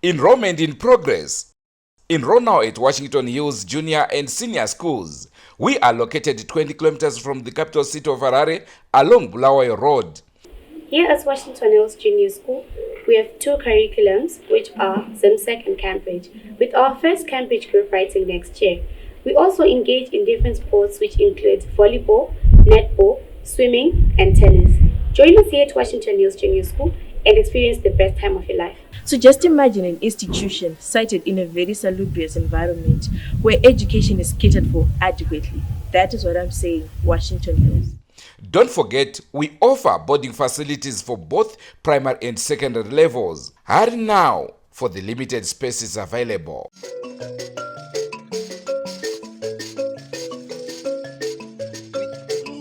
Enrollment in progress. Enroll now at Washington Hills Junior and Senior Schools. We are located 20 kilometers from the capital city of Harare along Bulawayo Road. Here at Washington Hills Junior School, we have two curriculums, which are ZIMSEC and Cambridge, with our first Cambridge group writing next year. We also engage in different sports, which include volleyball, netball, swimming, and tennis. Join us here at Washington Hills Junior School and experience the best time of your life. So just imagine an institution sited in a very salubrious environment where education is catered for adequately. That is what I'm saying, Washington Hills. Don't forget, we offer boarding facilities for both primary and secondary levels. Hurry now for the limited spaces available.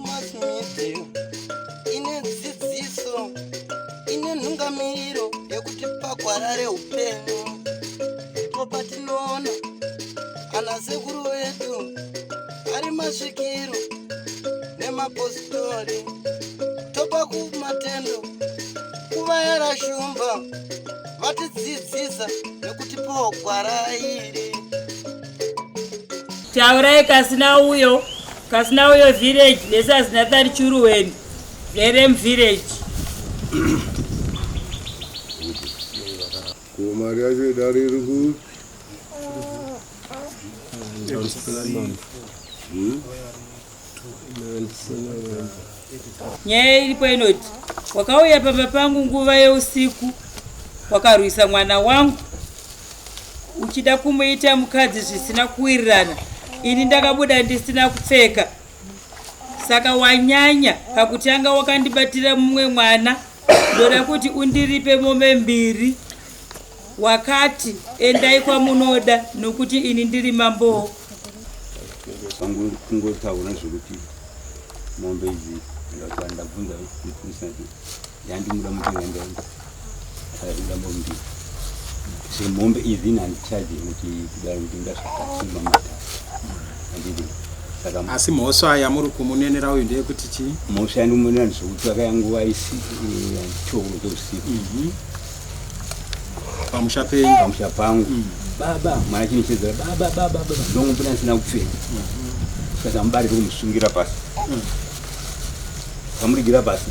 Mass media ine dzidziso ine nhungamiriro yekutipa gwara reupenyu ndipo patinoona ana sekuru vedu ari masvikiro nemapositori topa kumatendo kuvayera shumba vatidzidzisa nekutipawo gwara iri. Taurai kasina uyo kasina uyo village nesazinathani churuweni verem village. Ko mari yacho yedare iri ku Nyaya iripo inoti wakauya pamba pangu nguva yeusiku wakarwisa mwana wangu uchida kumuita mukadzi zvisina kuwirirana. Ini ndakabuda ndisina kupfeka, saka wanyanya pakutanga wakandibatira mumwe mwana. Ndoda kuti undiripe mombe mbiri. Wakati endai kwamunoda nokuti ini ndiri mambowo. Kungotaura zvekuti mombe idzi ndakati ndabvunza mupurisa kuti yandimuda mutenga ndaenda saka mombe mbiri zvemombe idzi ini handichaji kuti kudaro kuti ndasvika matare handidi saka Asi mhosva yamuri kumunenera uyu ndeyekuti chii? Mhosva yandimunenera ndezvekuti vakaya nguva isi choko cheusiku pamusha penyu pamusha pangu baba mwana chinishedzera baba baba baba ndongobuda ndisina kupfeka saka mubari ndokumusungira pasi kamurigira pasi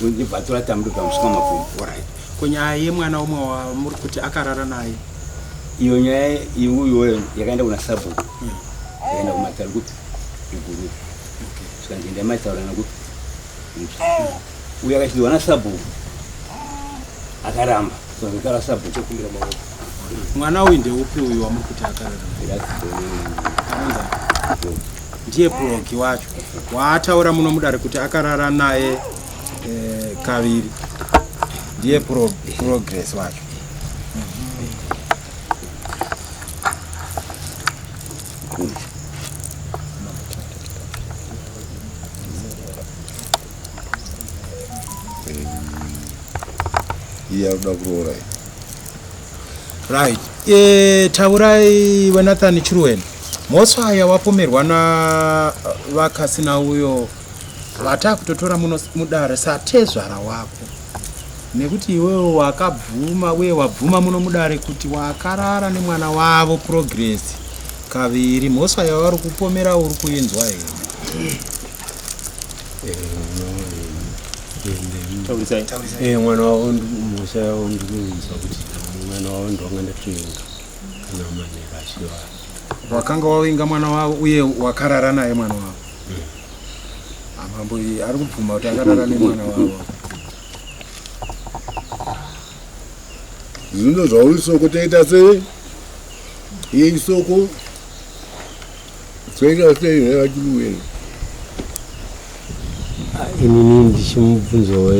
ndibva atora tambo ndobva amusuka makumbo. Alright. Ko nyaya yemwana umwe wamuri kuti akarara naye? Iyo nyaya iyoyo yakaenda kuna sabhuku, yakaenda kumatare kupi kuguru, zvikanzi endai maitaurana kupi uyo akachinzwa nasabhuku akaramba saka sabhuku kumbira maoko. Mwana uyu ndeupi uyu wamuri kuti akarara? Anonzi ndiye Progi wacho waataura muno mudare kuti akarara naye kaviri, ndiye Progress wacho. Iye arikuda kuroora iyi. Right. Taurai weNathan Chiruweni, mhosva yawapomerwa navakasina uyo vatakutotora muno mudare satezvara wako, nekuti iwewe wakabvuma uye wabvuma muno mudare kuti wakarara nemwana wavo Progress kaviri, mhosva yavari kupomera uri kuinzwa here? Mwana wavo mhosva yavo ndikuinzwa kuti mwana wavo ndowanga ndatoinga kana manheru achiwa. Wakanga wavinga mwana wavo uye wakarara naye mwana wavo? Mambo, iyi ari kubvuma kuti akarara nemwana wavo. Zvino zvauri soko toita sei? Iye isoko toita sei nevachiruweni? Inini ndichimubvunzawo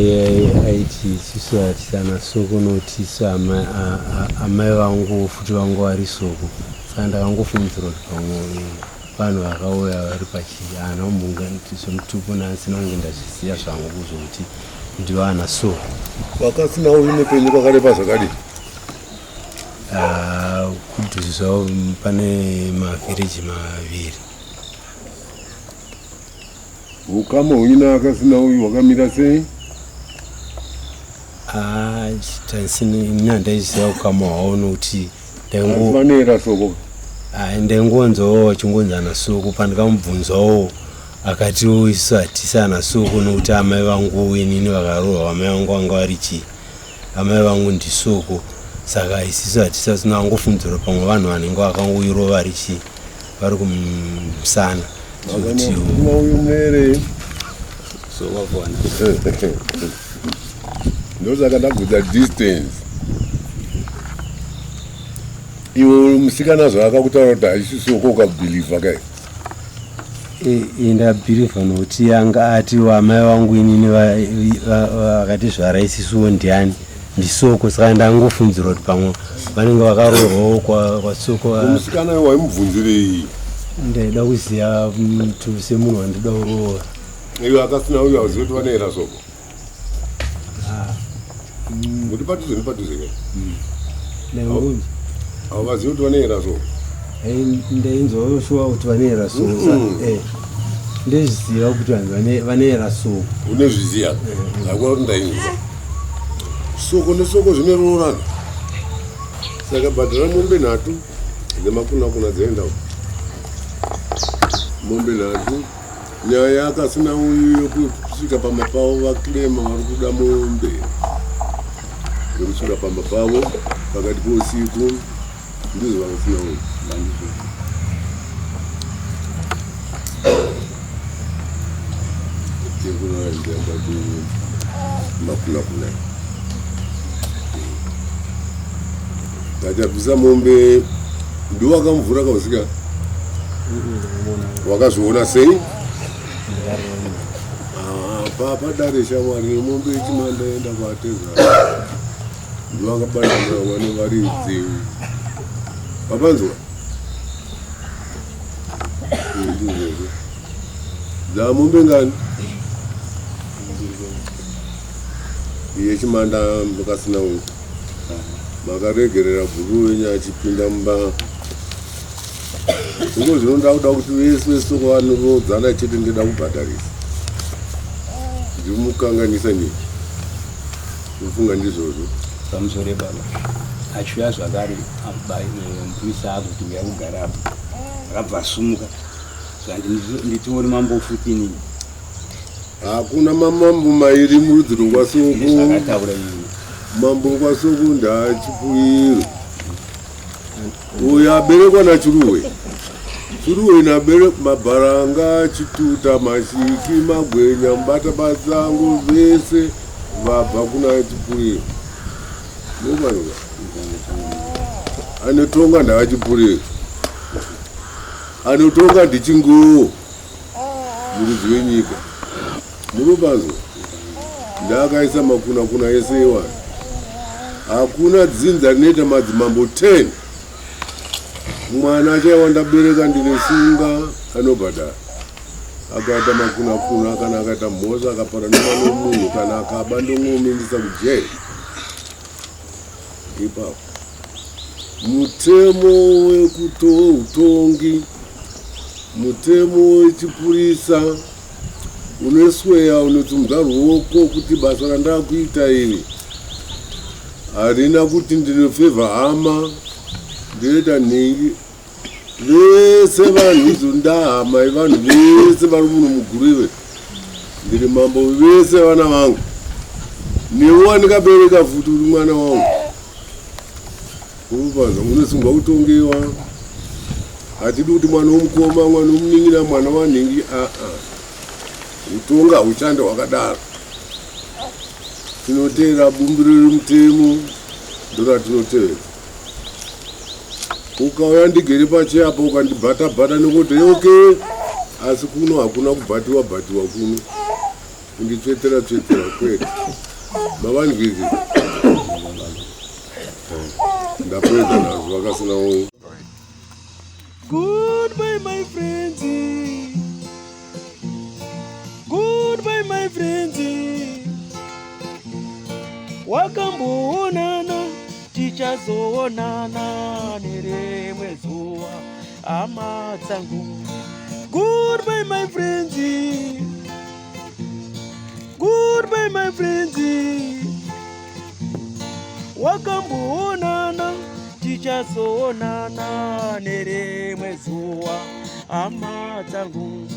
aiti isusu hatisana soko nokuti isu amai vangu futi vangu vari soko, saka ndakangofungidzira kuti pamwe vanhu vakauya vari pachi haana kumbonga zvemutupo naasina kunge ndazviziva zvangu zvokuti ndivo ana soko. Wakasina uyu nepenyu kwakareba zvakadii? Kudhuze zvavo pane mavhireji maviri. Ukama hwenyu naakasina uyu hwakamira sei? Ah, ini handaiziva ukama hwavo nokuti vanoera soko. Ndaingonzwawo vachingonzi ana soko. Pandikamubvunzawo akatiwo isu hatisi ana soko nokuti amai vangu inini vakaroorwa amai vangu vanga vari chii, amai vangu ndisoko, saka isisu hatisi. Asina angofungidzira pamwe vanhu vanenge vakangoiro vari chii, vari kumusana. Zvekuti uyu mere Sokavona. Ndosaka ndabvunza distance. Iwe musikana zvaakakutaura kuti haisi soko, ukabhilivha kai? Ndabhilivha nokuti anga ati amai vangu inini vakatizvara isisuwo ndiani, ndisoko, saka ndangofungidzira kuti pamwe vanenge vakaroorwawo kwasoko. Musikana iwe waimubvunzirei? Ndaida kuziva mtu semunhu wandida kuroora. Iwe akasina uyo hauzivi kuti vanoera soko? Muri padhuze nepadhuze kai? Ndaingonzi Hauvazivi kuti vanoera soko? Ndainzwa shuwa kuti vanoera soko. Ndezviziva kuti vanhu vanoera soko. Unezviziva hakuna kuti ndainzwa. Soko nesoko zvineroorana, saka bhadhara mombe 3 nemakunakuna dzaenda uko, mombe 3. Nyaya yakasina uyu yokusvika pamba pavo, vaclaima vari kuda mombe yokusvika pamba pavo pakati pousiku, ndizvo vakasina uyu. Tekunoranjambati makunakuna tachabvisa mombe. Ndiwo wakamuvhura kausika, wakazviona sei? Ah, papadare shamwari nemombe yechimanda enda kwateza, ndiwo akabatana wane varidzi papanzwa ndizvozvo. Dzamombe ngani yechimanda kasina uyu? Makaregerera bhuru wenyu achipinda mumba iko. Zvino ndakuda kuti vese vese vanorodzana chete, ndida kubhadharisa. Ndimukanganisa nyika ufunga ndizvozvo. Pamusoro baba, achiuya zvakare mupurisa akuti uya kugara apa, akabva asumuka zvanzi nditiori mambo futi inini. Hakuna mamambo mairi murudzi rwekwaSoko. Zvakataura iwe. Mambo wekwaSoko ndaChipuyiro, uyo aberekwa naChiruwe. Chiruwe nabere Mabharanga, Chituta, Mashiki, Magwenya, Mubata Batsango, vese vabva kuna Chipuriro. Mupanzwa anotonga ndavaChipuriro, anotonga ndichinguwo murudzi wenyika. Munopanzwa ndakaisa makuna kuna ese iwayo. Hakuna dzinza rinoita madzimambo 10. Mwana achaiwa ndabereka ndinosunga, anobhadhara akaita makuna kuna kana akaita mhosva, akapara nemwana wemunhu kana akaba, ndongomindisa kujeri ipapo. Mutemo wekuutongi, mutemo wechipurisa unosweya, unotsumudza ruoko kuti basa randakuita iri harina kuti ndinofevha hama, ndinoita nhingi. Vese vanhu idzo ndahama yevanhu vese vari muno muGuruve. Ndiri mambo vese vana vangu, newe wandikabereka futi uri mwana wangu. Unopanza unosungwa kutongewa. Hatidi kuti mwana womukoma, mwana womunin'ina, mwana wanhingi, aa, utonga haushande hwakadaro. Tinoteera bumbiro remutemo, ndoratinotevera. Ukauya ndigere pacheapo ukandibhata bhata nekuti okay, asi kuno hakuna kubhatiwa bhatiwa, kuno kunditsvetera tsvetera kwete. Mavanzwisi ndapedza nazvo vakasina uyu. Goodbye, my friends. Goodbye, my friends. Wakamboonana, tichazoonana nerimwe zuva, hama dzangu. Goodbye, my friends. Goodbye, my friends. Wakamboonana, tichazoonana nerimwe zuva, hama dzangu.